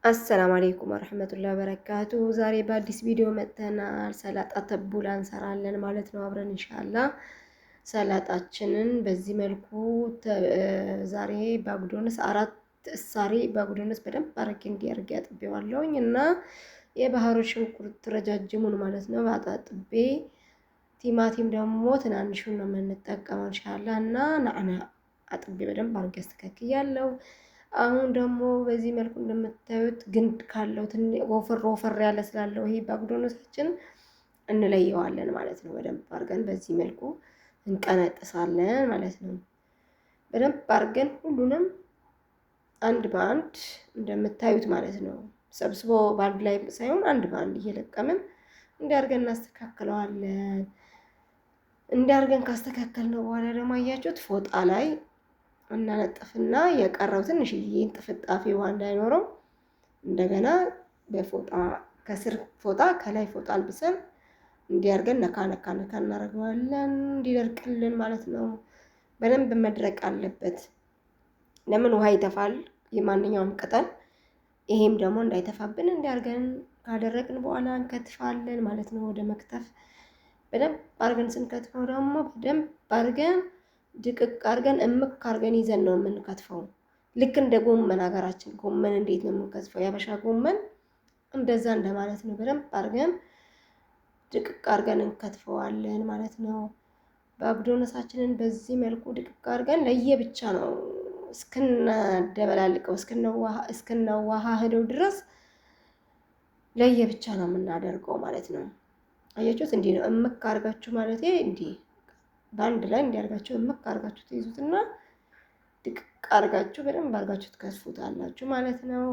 السلام عليكم ورحمة الله وبركاته። ዛሬ በአዲስ ቪዲዮ መጥተናል። ሰላጣ ተቡላ እንሰራለን ማለት ነው አብረን إن شاء الله። ሰላጣችንን በዚህ መልኩ ዛሬ بقدونس አራት እሳሪ بقدونس በደንብ አድርጌ እንዲያርግ አጥቤዋለሁኝ እና የባህሩ ሽንኩርት ረጃጅሙን ማለት ነው አጣጥቤ፣ ቲማቲም ደግሞ ትናንሹን ነው የምንጠቀመው إن شاء الله እና نعناع አጥቤ በደንብ አድርጌ አስተካክያለሁ። አሁን ደግሞ በዚህ መልኩ እንደምታዩት ግንድ ካለው ወፈር ወፈር ያለ ስላለው ይሄ بقدونس ኣችን እንለየዋለን ማለት ነው። በደንብ አድርገን በዚህ መልኩ እንቀነጥሳለን ማለት ነው። በደንብ አድርገን ሁሉንም አንድ በአንድ እንደምታዩት ማለት ነው። ሰብስቦ በአንድ ላይ ሳይሆን አንድ በአንድ እየለቀምን እንዲያርገን እናስተካክለዋለን። እንዲያርገን ካስተካከልነው በኋላ ደግሞ አያችሁት ፎጣ ላይ እናነጥፍና የቀረው ትንሽዬ እንጥፍጣፊ ውሃ እንዳይኖረው እንደገና በፎጣ ከስር ፎጣ ከላይ ፎጣ አልብሰን እንዲያርገን ነካ ነካ ነካ እናደርገዋለን እንዲደርቅልን ማለት ነው። በደንብ መድረቅ አለበት። ለምን ውሃ ይተፋል የማንኛውም ቅጠል። ይሄም ደግሞ እንዳይተፋብን እንዲያርገን ካደረቅን በኋላ እንከትፋለን ማለት ነው። ወደ መክተፍ በደንብ አርገን ስንከትፈው ደግሞ በደንብ አርገን ድቅቅ አርገን እምክ አርገን ይዘን ነው የምንከትፈው። ልክ እንደ ጎመን ሀገራችን ጎመን እንዴት ነው የምንከትፈው? የአበሻ ጎመን እንደዛ እንደማለት ነው። በደንብ አርገን ድቅቅ አርገን እንከትፈዋለን ማለት ነው። በአግዶነሳችንን በዚህ መልኩ ድቅቅ አርገን ለየብቻ ነው እስክናደበላልቀው እስክናዋህደው ድረስ ለየብቻ ነው የምናደርገው ማለት ነው። አያችሁት? እንዲህ ነው እምክ አርጋችሁ ማለት እንዲህ በአንድ ላይ እንዲያርጋችሁ እምክ አርጋችሁ ትይዙትና ድቅቅ አርጋችሁ በደንብ አርጋችሁ ትከትፉታላችሁ ማለት ነው።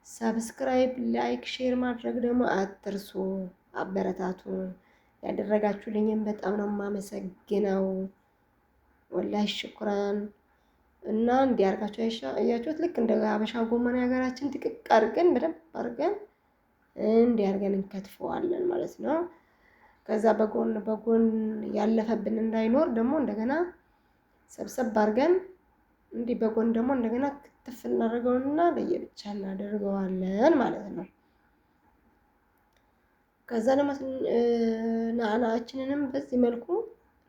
Subscribe፣ like፣ share ማድረግ ደግሞ አትርሱ። አበረታቱ። ያደረጋችሁልኝም በጣም ነው የማመሰግነው። والله شكرا። እና እንዲያርጋችሁ አያችሁት? ልክ እንደ ሀበሻ ጎመን ሀገራችን ድቅቅ አርገን በደንብ አርገን እንዲያርገን እንከትፈዋለን ማለት ነው። ከዛ በጎን በጎን ያለፈብን እንዳይኖር ደግሞ እንደገና ሰብሰብ አድርገን እንዲህ በጎን ደግሞ እንደገና ክትፍ እናደርገውና ለየብቻ እናደርገዋለን ማለት ነው። ከዛ ደግሞ ናናችንንም በዚህ መልኩ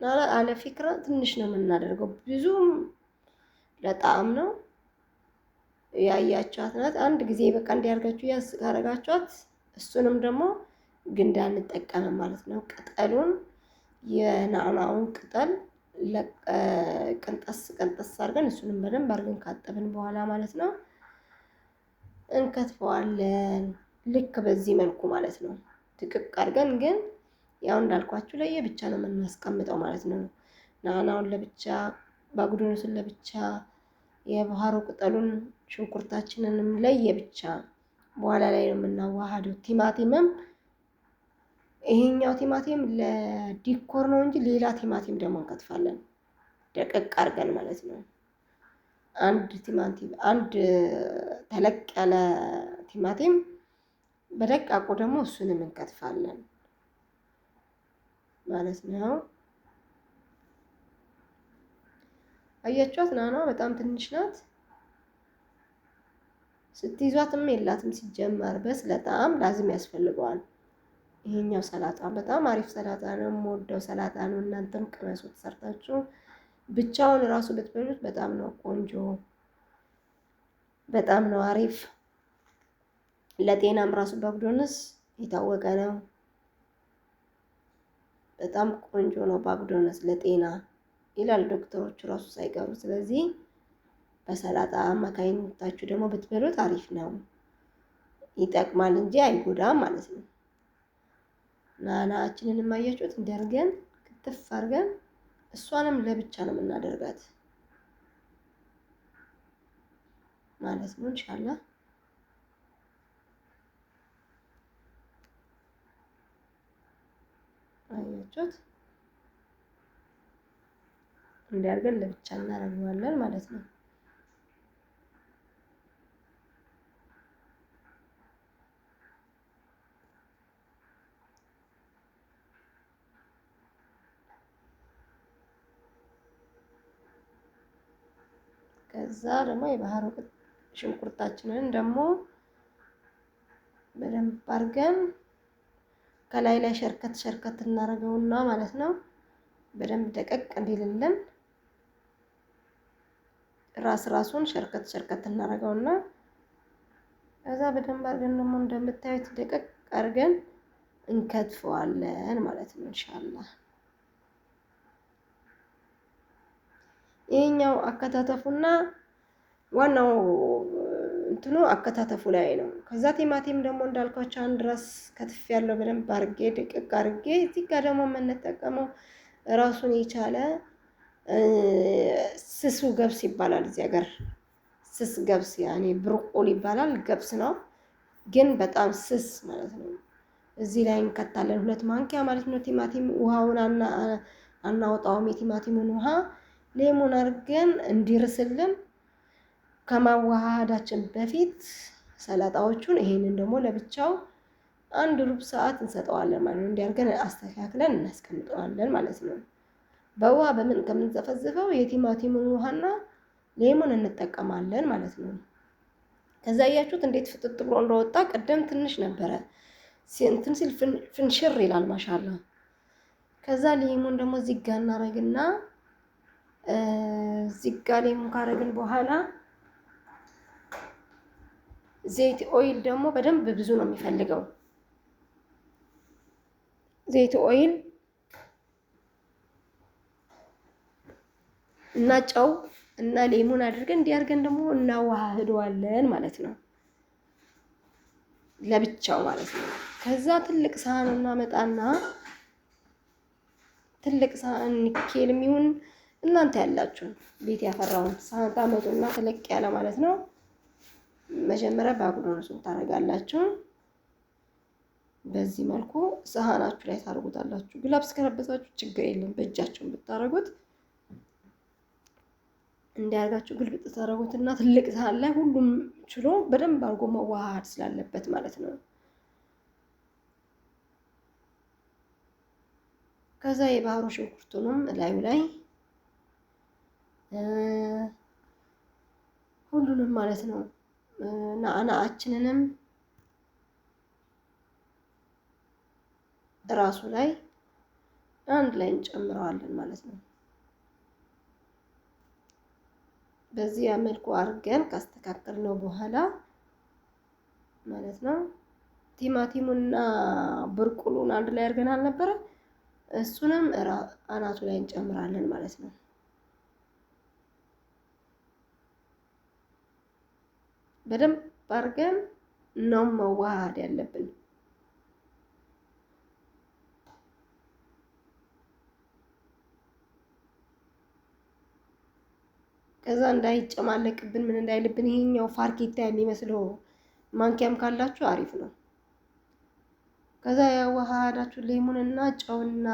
ናና አለ ፊክራ ትንሽ ነው የምናደርገው፣ ብዙም ለጣዕም ነው። ያያችኋት ናት። አንድ ጊዜ በቃ እንዲያርጋችሁ ያዝ ካረጋችኋት እሱንም ደግሞ ግንድ አንጠቀምም ማለት ነው። ቅጠሉን የናዕናውን ቅጠል ቅንጠስ ቅንጠስ አድርገን እሱንም በደንብ አድርገን ካጠብን በኋላ ማለት ነው እንከትፈዋለን። ልክ በዚህ መልኩ ማለት ነው። ድቅቅ አድርገን ግን ያው እንዳልኳችሁ ለየብቻ ነው የምናስቀምጠው ማለት ነው። ናዕናውን ለብቻ፣ ባጉዶኑስን ለብቻ፣ የባህሩ ቅጠሉን ሽንኩርታችንንም ለየብቻ በኋላ ላይ ነው የምናዋሃደው። ቲማቲምም ይሄኛው ቲማቲም ለ decor ነው እንጂ ሌላ ቲማቲም ደግሞ እንከትፋለን ደቀቅ አድርገን ማለት ነው። አንድ ቲማቲም አንድ ተለቅ ያለ ቲማቲም በደቃቁ ደግሞ እሱንም እንከትፋለን ማለት ነው። አያችኋት? ናኗ በጣም ትንሽ ናት። ስትይዟትም የላትም ሲጀመር። በስ ለጣም ላዝም ያስፈልገዋል። ይሄኛው ሰላጣ በጣም አሪፍ ሰላጣ ነው። የምወደው ሰላጣ ነው። እናንተም ቅመሱት ሰርታችሁ ብቻውን እራሱ ብትበሉት በጣም ነው ቆንጆ፣ በጣም ነው አሪፍ። ለጤናም ራሱ بقدونس የታወቀ ነው። በጣም ቆንጆ ነው بقدونس ለጤና ይላል ዶክተሮቹ ራሱ ሳይቀሩ። ስለዚህ በሰላጣ አማካኝነታችሁ ደግሞ ብትበሉት አሪፍ ነው፣ ይጠቅማል እንጂ አይጎዳም ማለት ነው። ናናችንን የማያችሁት እንዲያርገን ክትፍ አድርገን እሷንም ለብቻ ነው የምናደርጋት ማለት ነው። ኢንሻአላህ አያችሁት እንዲያርገን ለብቻ እናደርገዋለን ማለት ነው። ከዛ ደግሞ የባህር ሽንኩርታችንን ደግሞ በደንብ አድርገን ከላይ ላይ ሸርከት ሸርከት እናደርገውና ማለት ነው በደንብ ደቀቅ እንዲልልን ራስ ራሱን ሸርከት ሸርከት እናደርገውና ከዛ በደንብ አድርገን ደግሞ እንደምታዩት ደቀቅ አድርገን እንከትፈዋለን ማለት ነው ኢንሻአላህ። ይሄኛው አከታተፉና ዋናው እንትኑ አከታተፉ ላይ ነው። ከዛ ቲማቲም ደግሞ እንዳልኳቸው አንድ ራስ ከትፍ ያለው በደንብ አድርጌ ድቅቅ አድርጌ፣ እዚህ ጋር ደግሞ የምንጠቀመው ራሱን የቻለ ስሱ ገብስ ይባላል። እዚህ ሀገር ስስ ገብስ ያኔ ብርቁል ይባላል። ገብስ ነው ግን በጣም ስስ ማለት ነው። እዚህ ላይ እንከታለን 2 ማንኪያ ማለት ነው። ቲማቲም ውሃውን አናወጣውም። የቲማቲሙን ውሃ ሌሞን አድርገን እንዲርስልን ከማዋሃዳችን በፊት ሰላጣዎቹን ይሄንን ደግሞ ለብቻው አንድ ሩብ ሰዓት እንሰጠዋለን ማለት ነው። እንዲያርገን አስተካክለን እናስቀምጠዋለን ማለት ነው። በውሃ በምን ከምንዘፈዝፈው የቲማቲሙን ውሃና ሌሞን እንጠቀማለን ማለት ነው። ከዛ እያችሁት እንዴት ፍጥጥ ብሎ እንደወጣ፣ ቅድም ትንሽ ነበረ፣ እንትን ሲል ፍንሽር ይላል ማሻላ። ከዛ ሌሞን ደግሞ እዚህ ጋ እናረግና እዚህ ጋ ሌሞን ካረግን በኋላ ዘይት oil ደግሞ በደንብ ብዙ ነው የሚፈልገው። ዘይት oil እና ጨው እና ሌሙን አድርገን እንዲያርገን ደግሞ እናዋህደዋለን ማለት ነው። ለብቻው ማለት ነው። ከዛ ትልቅ ሳህን እናመጣና ትልቅ ሳህን ኒኬል የሚሆን እናንተ ያላችሁን ቤት ያፈራውን ሳህን ታመጡና ተለቅ ያለ ማለት ነው። መጀመሪያ ባጉዶኑሱን ታደርጋላችሁ። በዚህ መልኩ ሳህናችሁ ላይ ታደርጉታላችሁ። Gloves ከለበሳችሁ ችግር የለም፣ በእጃችሁን ብታደርጉት እንዲያርጋችሁ ግልብጥ ታደርጉትና ትልቅ ሳህን ላይ ሁሉም ችሎ በደንብ አድርጎ መዋሃድ ስላለበት ማለት ነው። ከዛ የባህሩ ሽንኩርቱንም እላዩ ላይ ሁሉንም ማለት ነው፣ ናአናአችንንም እራሱ ላይ አንድ ላይ እንጨምረዋለን ማለት ነው። በዚህ መልኩ አድርገን ካስተካከልነው በኋላ ማለት ነው ቲማቲሙና ብርቁሉን አንድ ላይ አድርገን አልነበረ? እሱንም አናቱ ላይ እንጨምራለን ማለት ነው። በደንብ አድርገን ነው መዋሃድ ያለብን። ከዛ እንዳይጨማለቅብን ምን እንዳይልብን ይሄኛው ፋርኬታ የሚመስለው ማንኪያም ካላችሁ አሪፍ ነው። ከዛ ያዋሃዳችሁ ሌሙንና ጨውና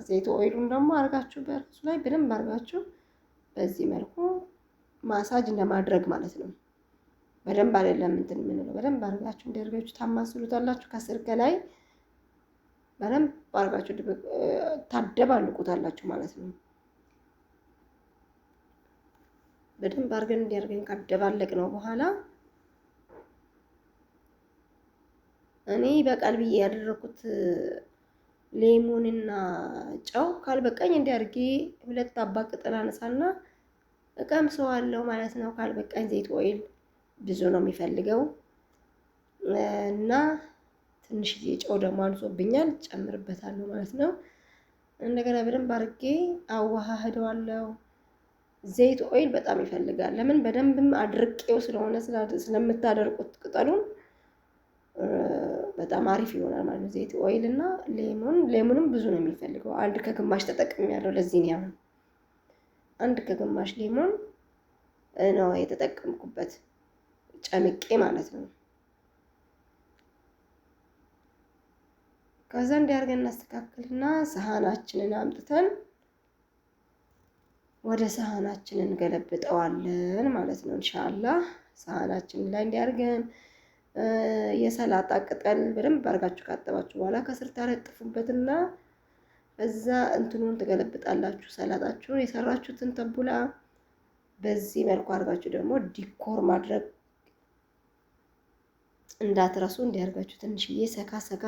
ዘይት oil ኡን ደግሞ አርጋችሁ በራሱ ላይ በደንብ አርጋችሁ በዚህ መልኩ ማሳጅ እንደማድረግ ማለት ነው። በደንብ አይደለም እንትን የምንለው፣ በደንብ አርጋችሁ እንዲያርጋችሁ ታማስሉታላችሁ። ከስር ከላይ በደንብ አርጋችሁ ታደባልቁታላችሁ ማለት ነው። በደንብ አርገን እንዲያርገን ካደባለቅ ነው በኋላ እኔ በቃል ብዬ ያደረኩት ሌሞንና ጨው ካልበቃኝ እንዲያርጌ 2 አባ ቅጠል አነሳና እቀምሰዋለሁ ማለት ነው። ካልበቃኝ ዘይት oil ብዙ ነው የሚፈልገው እና ትንሽዬ ጨው ደግሞ አንሶብኛል ጨምርበታለሁ ማለት ነው። እንደገና በደንብ አድርጌ አዋህደዋለሁ። ዘይት oil በጣም ይፈልጋል። ለምን በደንብም አድርቄው ስለሆነ ስለምታደርቁት ቅጠሉን በጣም አሪፍ ይሆናል ማለት ነው። ዘይት oil እና ሌሞን፣ ሌሞንም ብዙ ነው የሚፈልገው። 1 ከግማሽ ተጠቅሜያለሁ። ለዚህ ነው ያሁን 1 ከግማሽ ሌሞን ነው የተጠቀምኩበት ጨምቄ ማለት ነው። ከዛ እንዲያርገን እናስተካክልና ሰሃናችንን አምጥተን ወደ ሰሃናችን እንገለብጠዋለን ማለት ነው። ኢንሻአላህ ሰሃናችንን ላይ እንዲያርገን የሰላጣ ቅጠል በደንብ አድርጋችሁ ካጠባችሁ በኋላ ከስር ታረጥፉበትና በዛ እንትኑን ትገለብጣላችሁ። ሰላጣችሁን የሰራችሁትን ተቡላ በዚህ መልኩ አድርጋችሁ ደግሞ decor ማድረግ እንዳትረሱ። እንዲያርጋችሁ ትንሽዬ ሰካ ሰካ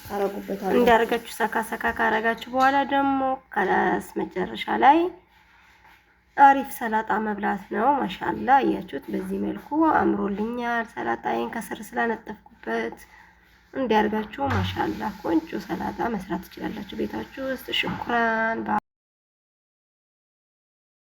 ታረጉበታላችሁ። እንዲያርጋችሁ ሰካ ሰካ ካረጋችሁ በኋላ ደግሞ خلاص መጨረሻ ላይ አሪፍ ሰላጣ መብላት ነው። ማሻላ እያችሁት በዚህ መልኩ አምሮልኛል። ሰላጣዬን ከስር ስላነጠፍኩበት እንዲያርጋችሁ ማሻላ ቆንጆ ሰላጣ መስራት ትችላላችሁ ቤታችሁ ውስጥ። شكرا።